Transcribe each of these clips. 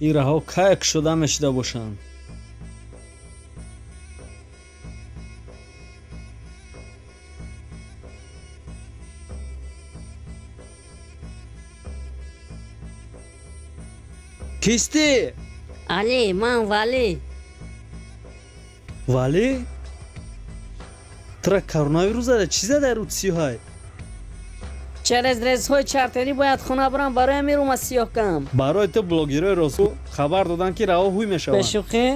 Ин раҳо кай кушода мешида бошанд? Кистӣ? Али, ман Валӣ. Валӣ? Тура коронавирус зада, чӣ зада рӯ сиёҳай? Через рейсҳои чартерӣ бояд хона бурам, барои ҳамин рӯма сиёҳ кам. Барои ту блогерҳои ростгӯ хабар доданд, ки раҳо ҳуй мешаванд. Бешӯхӣ?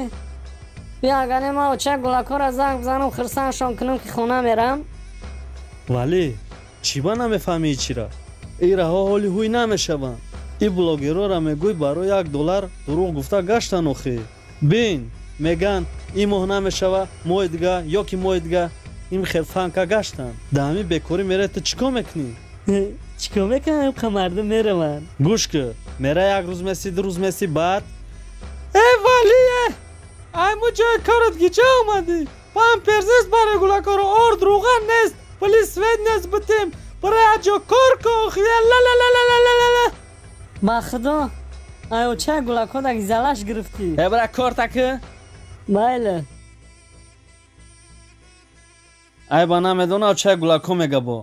Биё, агар не, ман оча гулакҳоро занг бизанам, хирсандшон кунам, ки хона мерам. Валӣ, чӣ ба намефаҳмӣ чира? Ин раҳо ҳоли ҳуй намешаванд. Ин блогерҳоро мегӯй, барои 1 доллар дурӯғ гуфта гаштан охӣ. Бин, меган, ин моҳ намешава, моҳи дига ё ки моҳи дига, ин хел фанка гаштан. Да ҳамин бекорӣ мерай, ту чӣ кор мекунӣ? Чӣ кор мекунам, қа мардум мераванд. Гӯш кӣ, мера як рӯз месӣ, ду рӯз месӣ, баъд э Валие, айму ҷои корат гиҷа омадӣ? Памперс нест барои гулакоро, орд рӯған нест, пули свет нест, битем, барои як ҷо кор кун охи, ла-ла-ла-ла-ла-ла-ла. Ба худо, ай оча гулакҳо даги залаш гирифтӣ. Э, бира корта кӣ. Майле. Ай ба намедона, очаи гулакҳо мега бо.